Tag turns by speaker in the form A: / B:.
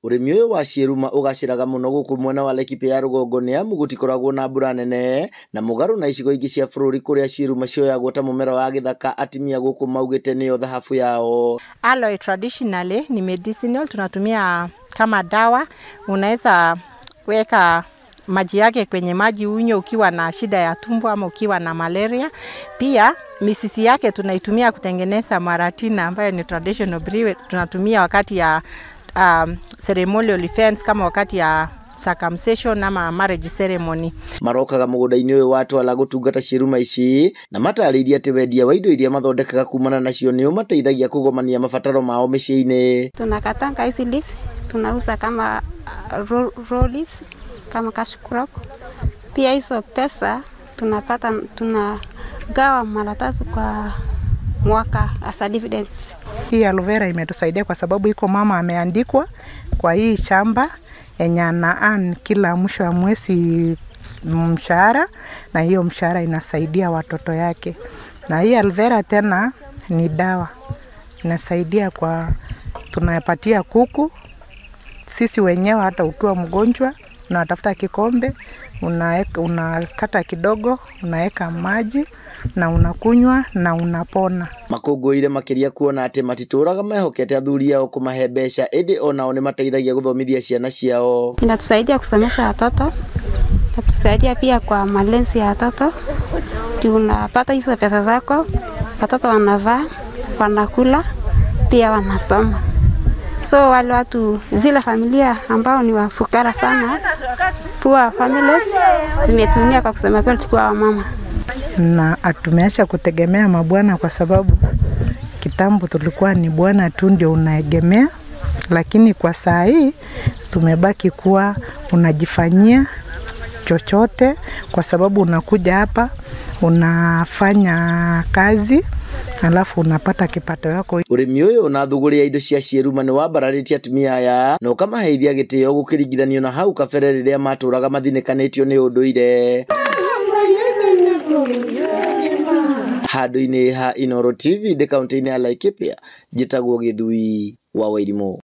A: Ũrĩmi ũyũ wa ciĩruma ũgacĩraga mũno gũkũ mwena wa Laikipia ya rũgongo nĩ amu gũtikoragwo na mbura nene na mũgarũ na icigo ingĩ cia bũrũri kũrĩa ciĩruma cioyagwo ta mũmera wa gĩthaka atumia gũkũ maugĩte nĩyo thahabu yao.
B: Aloe traditionally ni medicinal, tunatumia kama dawa. Unaweza weka maji yake kwenye maji unywe ukiwa na shida ya tumbo ama ukiwa na malaria. Pia misisi yake tunaitumia kutengeneza maratina ambayo ni traditional brew, tunatumia wakati ya ceremonial events kama wakati ya circumcision ama marriage ceremony.
A: Marokaga mũgũnda-inĩ ũyũ wa Twala gũtungata ciĩruma ici na matarĩirie atĩ wendia wa indo iria mathondekaga kumana nacio nĩ ũmateithagia kũgomania mabataro mao mĩciĩ-inĩ.
C: Tunakatanga hizi leaves, tunauza kama raw leaves, kama cash crop. Pia hizo pesa tunapata, tunagawa mara tatu kwa mwaka as a dividends.
D: Hii aloe vera imetusaidia kwa sababu iko mama ameandikwa kwa hii shamba yenye ana earn kila mwisho wa mwezi mshahara, na hiyo mshahara inasaidia watoto yake. Na hii aloe vera tena ni dawa, inasaidia kwa, tunapatia kuku sisi wenyewe. Hata ukiwa mgonjwa unatafuta kikombe, unakata kidogo, unaweka maji na unakunywa na unapona.
A: Makũngũĩire makĩria kuona atĩ matitũraga mehokete athuri ao kũmahe mbeca ĩndĩ onao nĩmateithagia gũthomithia ciana ciao.
C: Inatusaidia kusomesha watoto, inatusaidia pia kwa malezi ya watoto. Unapata hizo pesa zako, watoto wanavaa, wanakula, pia wanasoma. So wale watu zile familia ambao ni wafukara sana, poor families, zimetumia kwa kusema kweli tukiwa wamama.
D: Na atumeacha kutegemea mabwana kwa sababu kitambo tulikuwa ni bwana tu ndio unaegemea, lakini kwa saa hii tumebaki kuwa unajifanyia chochote kwa sababu unakuja hapa unafanya kazi alafu unapata kipato yako.
A: Ũrĩmi ũyũ na thũgũrĩ ya indo cia ciĩruma nĩ wambararĩtie atumia aya na ũkamaheithia gĩtĩo gũkĩringithanio na hau kabere rĩrĩa matũraga mathinĩkanĩtio nĩ ũndũire. Handũ-inĩ ha Inooro TV ndĩ kaũntĩ-inĩ ya Laikipia, njĩtagwo Gĩthui wa Wairimũ.